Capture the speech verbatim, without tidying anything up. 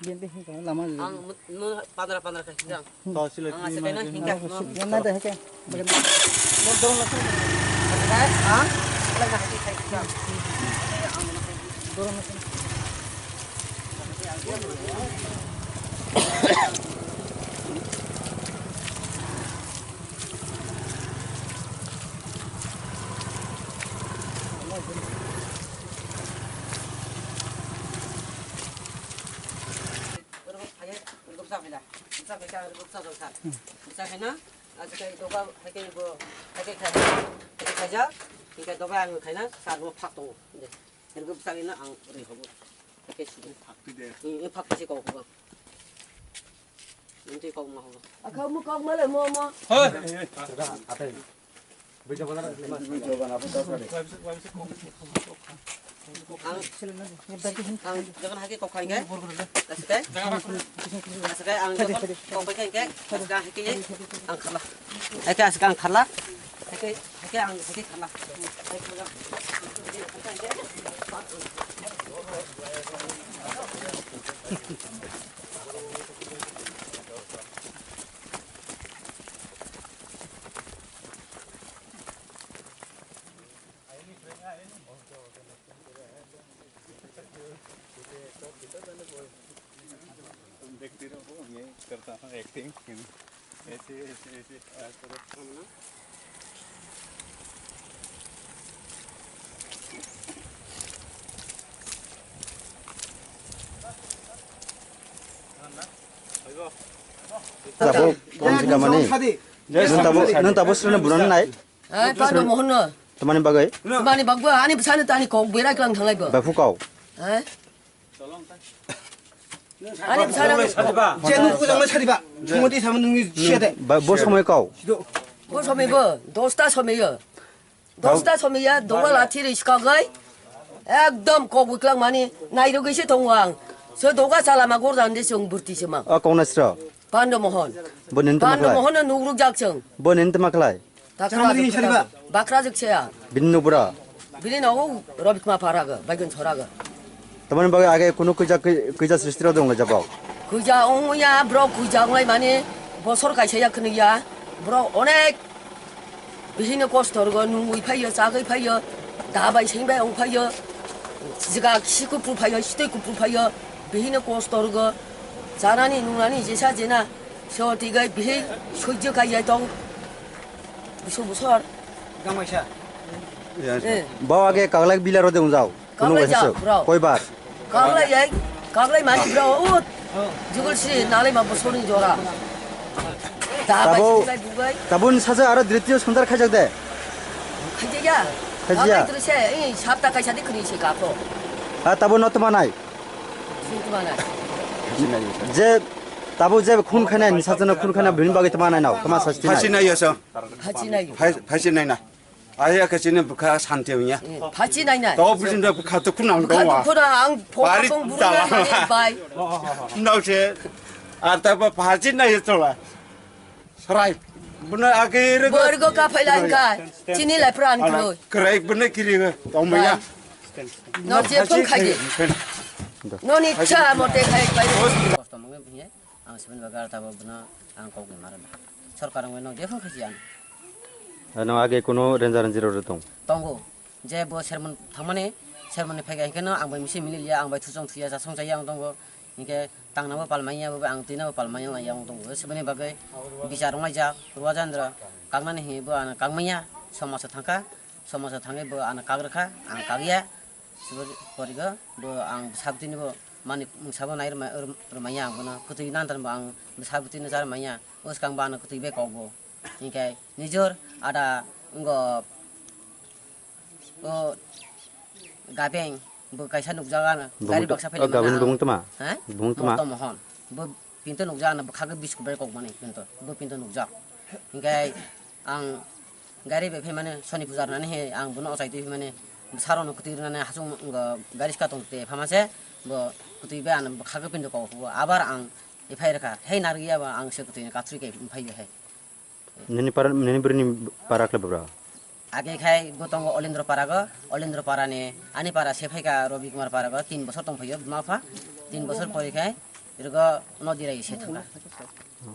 Ang no padra padra khai siang. Ang asa kaina hingka. Nada hake. Dorong lakha. Asa kai ang lakha khai siang. Dorong lakha. Rwgwk phaiya, rwgwk bwsa phaila. Bwsa phaikha, rwgwk bwsa jokha. Bwsa khaina, aswk khe doga haikhe bo, haikhe khai, haikhe khaijak. Hinkhe doga ang khaina, sar bo phak tongo. Rwgwk bwsa khaina ang rwi hobo. Haikhe sidi. Phak twi de. Hmm, phak twi se kok hobo. Nung twi kok ma hobo. Akha mu kok ma le mo mo. Hey. Ang, ang jokon hake kok khai khe, aswk khe, aswk khe ang jokon kok khai khe, aswk khe hake ang kharla. Hake, hake ang hake kharla. तुम देखती रहो, मैं करता हूँ एक्टिंग। ऐसे, ऐसे, ऐसे, ऐसे करो। Tabuk tong sika mani. Nung tabuk, nung tabuk sreno buran nai. Hai, Pando Mohon no. Tamani bagwi? Tamani bagwi, ani bwsano tani kok berai klang thanglai bo. Bai phukau. Hai? Ani bwsano. Je nung kuchang lai sariba. Sumoti sama nungni siya de. Ba, bo somoi kau. Bo somoi bo, dosta somoi yo. Dosta somoi ya, doga lathi ri skagai. Ekdom kok bwklang mani, nairogwi se tongo ang. So doga chala ma gorjande song burti se ma. O kong nasro. Pando Mohon. Bo nin tama Pando khlai? Mohon no nugruk jak song. Bo nin tama khlai? Bakra jwk saya. Bini nubra. Bini nogo Robik ma paraga, baigun soraga. Tamani bagwi age kunu kuja, kuja sristiro dong le jabao. Kuja ongya, bro kuja onglai mani bosor kaisa ya khnuya. Bro onek bihino kosto rwgo, nungwi phaiyo, chagwi phaiyo, da bai seng bai ong phaiyo, jiga si kupru phaiyo, sitoi kupru phaiyo, bihino kosto rwgo, chanani nungnani jesa jena, so tigai bihi sujjo kai jai tong. Busu busor. Gangmaisa. Eh. Bo age kaglai bilaro de unjao. Kunu Kaglai bai ja, hesuk. Bro. Koi bar? Kaglai jai. Kaglai mani bro. Ut. Jugul si nalai ma busoni jora. Da bai Tabo, si bai bugai. Tabun saja aro dritio sundar khajak de. Khaja ya. Khaja ya. Kaglai terus ya. Ini sapta kaisa di kuni si kapo. Ha tabo no tma nai. Sini tma nai. Je tabo je khun khana ni saja no khun khana bin bagwi tma nai no. Tma sasti nai. Phasi nai ya sa. Phasi nai. Phai-, phasi nai na. Aya khe chini bwkha santi wngya. Phachi nai nai. To bujin da bwkha to khuna ang Bwkha dong wa. Dukhu da ang pho Bari tong buru tala. Nai bai. No se. Arta ba phachi nai tola. Sarai. Buna age re go. Borgo ka phaila ka. Chini lai pran kro. Krai buna kiri go. Tong maya. No je phachi phung khai de. Khai. No ni cha mo te khai bai. Kosto mong ye. Ang sebini bagwi aro tabuk bono ang kok ni maro na. Sorkar wngwi no jephru khachi ano. Ano age kuno renja renji rok tong? Tongo. Je bo sermon thangmani, sermon ni phaikha hinkhe no ang bai misi mili liya, ang bai thusong thuya, chasong chaya ang tongo. Hinkhe tangna bo pal manya, bo ang twina bo pal manya ang tongo. Sebini bagwi bichar wngjak, Ruwa Jandra, kaknani hinwi bo ano kak manya, somoso thangkha, somoso thangwi bo ano kak rwkha, ang kakya. Sibori porigo bo ang sabtini bo mani mungsa bo nai rwmai-, rwmaiya ang bono kwtwi nantan bo ang sabtini cha rwmaiya. Bwskang bo ano kwtwi bai kok bo. Hinkhe nijor ada wngkha o Gabeng bo kaisa nukjago ano. Bumung gari to-, baksa o phailaimani Gabeng ano. Bumung toma? Ha? Bumung toma? Moto Mohon. Bo pinto nukjak ano bwkhakhe biskup bai kok mani pinto. Bo pinto nukjak. Hinkhe ang gari bai phaimani Soni puja rwnani he ang bono ochai twi phaimani bwsarokno kwtwi rwnani hachung wngkha gari saka tong twi phaimase bo kwtwi bai ano bwkhakhe pinto kok abar ang ephai rwkha hei narwkya ba ang se kwtwini kathri khe phai bai hai. Nini para, nini bwrwini para khlai bwbra? Age khai bo tongo Olendro parago, Olendro parani ani para se phaikha Robi Kumar parago tin bosor tong phaio buma pha, tin bosor pori khai Irgo no dirai se thangka.